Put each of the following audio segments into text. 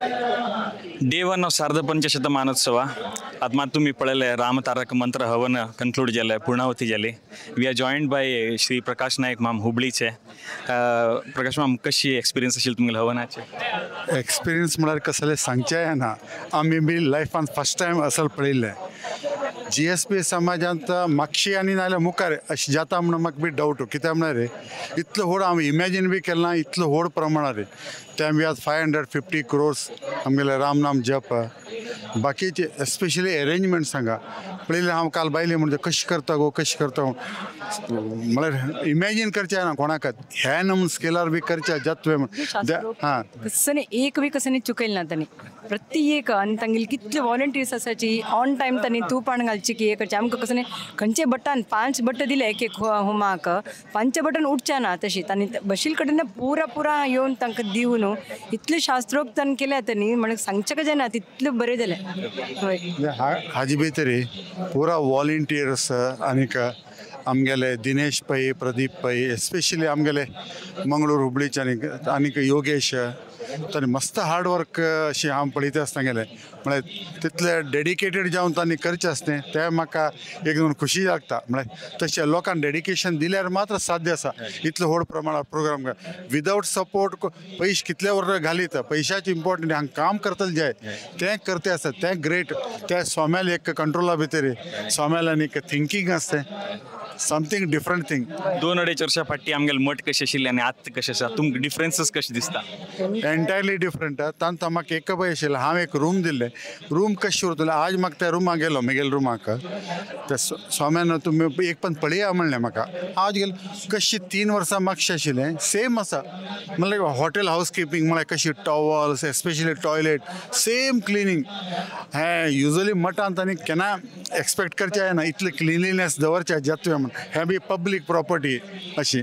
Day one of सार्ध पंचशतमानोत्सव आतां मात तुमी पळयलें रामतारक मंत्र हवन कन्क्लूड जालें, पूर्णावती जाली. We are joined by Shri Prakash Naik माम हुबळीचे. प्रकाश माम, कशी एक्सपिरियन्स आशिल्ली तुमगेले हवनाचे? एक्सपिरियन्स म्हळ्यार कसलें सांगचें येना. आमी बी लायफान फर्स्ट टायम असल पळयल्लें. जीएसपी समाजांत मागशी आनी नाजाल्यार मुखार अशें जाता म्हणून म्हाका बी डावट. कित्याक म्हळ्यार इतलो व्हड हांव इमॅजीन बी केलें ना इतलो व्हड प्रमाणार. ते आमी आज 550 क्रोर्स आमगेले रामनाम जप, बाकीचे एस्पेशली एरेंजमेंट्स हांगा पळयलें हांव काल बायले म्हणजे कशें करता गो कशें करता म्हळ्यार इमॅजीन करचें ना कोणाकच. हे न्हू स्केलार बी करचें जाता म्हण. हां, कसं एक बी कसं चुकयलें ना तांणी प्रत्येक. आनी तांगेली कितले वॉलंटियर्स आसाची ऑन टायम तांणी तूप घालची की हे करचें. आमकां कसं खंयचे बटन 5 बट दिले एक एक होमाक 5 बटन उठचे ना तशी तांणी बशील कडेन पुरा पुरा येवन तांकां दिवन इतलें शास्त्रोक्त तांणी केलें तांणी म्हणून सांगचें कशें ना तितलें बरें जालें. हय, हाजी भितर पुरा वॉलंटियर्स आनीक आमगेले दिनेश पै, प्रदीप पै, एस्पेशली आमगेले मंगळूर हुबळीचे आनीक आनीक योगेश तांणी मस्त हार्ड वर्क अशें हांव पळयता आसतना गेलें. म्हळ्यार तितले डेडिकेटेड जावन तांणी करचें आसलें तें म्हाका एकदम खुशी लागता. म्हळ्यार तशें लोकांक डेडिकेशन दिल्यार मात्र साध्य आसा इतलो व्हड प्रमाणात प्रोग्राम. विदावट सपोर्ट पयशे कितले वर्ग घालीत पयशाचे इम्पोर्टंट. हांगा काम करतले जाय तें करते आसा तें ग्रेट. त्या स्वाम्याल एक कंट्रोला भितर स्वाम्याल आनी एक थिंकींग आसतें समथींग डिफरंट थिंग. 2-2.5 वर्सां फाटीं आमगेले मठ कशें आशिल्लें आनी आतां कशें आसा, तुमकां डिफरन्सीस कशें दिसता? Entirely different. तांकां म्हाका एक पळय आशिल्लें हांव एक रूम दिल्लें, रूम कशें उरतलें. आज म्हाका त्या रुमाक गेलो म्हगेल्या रुमाक त्या स्वाम्यान तुमी एक पण पळया म्हणलें म्हाका. आज गेलो कशी 3 वर्सां मागशें आशिल्लें सेम आसा. म्हणल्यार हॉटेल हावस किपिंग म्हळ्यार कशी towels especially toilet same cleaning. हें युजली मठांत आनी केन्ना एक्सपेक्ट करचें जायना इतलें क्लिनलीनेस दवरचें जाता म्हण. हें बी पब्लीक प्रॉपर्टी अशी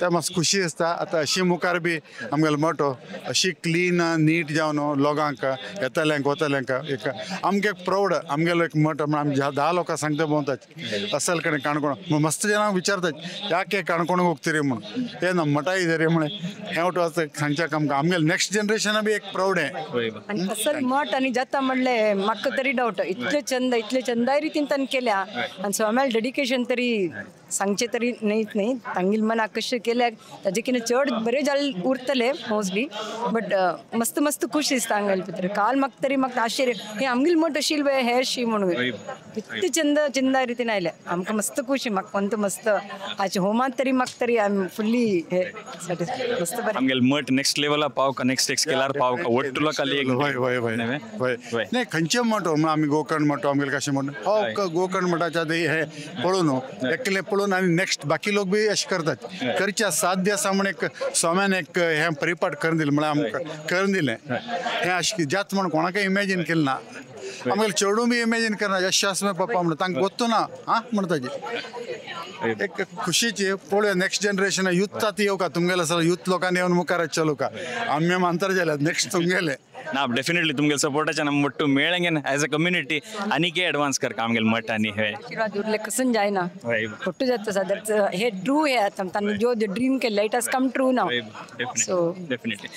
तें मातशें खुशी आसता. आतां अशी मुखार बी आमगेलो मठ अशी क्लीन नीट जावन लोकांक येतल्यांक वतल्यांक एक आमगे एक प्रौढ आमगेलो एक मठ म्हण आमी 10 लोकां सांगता भोंवतात असल कडेन काणकोण. मस्त जाणां विचारतात याके काणकोण ಹೋಗ್ತೀರಿ म्हण, हे ನಮ್ಮ मठा ಇದೆ म्हळें हें वट सांगच्याक आमकां आमगेले नेक्स्ट जनरेशना बी एक प्रौढ हें. आनी असल मठ आनी जाता म्हणलें म्हाका तरी डावट. इतले चंद इतले चंदाय रितीन तांणी केल्या आनी स्वाम्याल डेडिकेशन तरी सांगचें तरी न्हयच न्ही. तांगेले मनाक कशें केल्या ताजे कितें चड बरें जालें उरतलें मोस्टली. बट मस्त मस्त खूश दिसता हांगा भितर. काल म्हाका तरी म्हाका आश्चर्य हे आमगेले मठ आशिल्ले वे हे अशी म्हणून इतले चंद चंदाय रितीन आयले आमकां मस्त खुशी. म्हाका कोणतो मस्त आयचे होमांत तरी म्हाका तरी I am fully हे सॅटिस्फाय. मस्त बरें आमगेले मठ नेक्स्ट लेवला पावका, नेक्स्ट स्केलार पावका ಒಟ್ಟು लोकांनी एक. हय हय हय हय. नाही खंयचे मठ म्हणून आमी गोकर्ण मठ आमगेले कशें म्हणून हो गोकर्ण मठाच्या हे पळोवन एकले पळोवन आनी नेक्स्ट बाकी लोक बी अशें करतात करच्या साध्य आसा म्हण एक स्वाम्यान एक हें परिपाठ करून दिलें म्हळ्यार आमकां करून दिलें. हें अशें जात म्हण कोणाकय इमॅजीन केलें ना. आमगेले चेडूं बी इमॅजीन करना अशें आसा पप्पा म्हणून तांकां गोत्तू ना आं म्हणटाची एक खुशीची. पळोवया नेक्स्ट जनरेशन यूथ आतां येवका तुमगेले आसा यूथ लोकांनी येवन मुखार चलुका आमी मानतर जाल्यात नेक्स्ट तुमगेले ना डेफिनेटली तुमगेले सपोर्टाच्या ನಮ್ಮ ಒಟ್ಟು ಮೇಳಂಗೆ ಆಸ್ ಅ ಕಮ್ಯುನಿಟಿ ಅನಿಕೆ ಅಡ್ವಾನ್ಸ್ करका आमगेले मठ आनी हे आशीर्वाद उरले कसून जायना ಒಟ್ಟು जाता सर. हे ट्रू हे आतां तांणी जो ड्रीम केल्लें it has come true now. So definitely.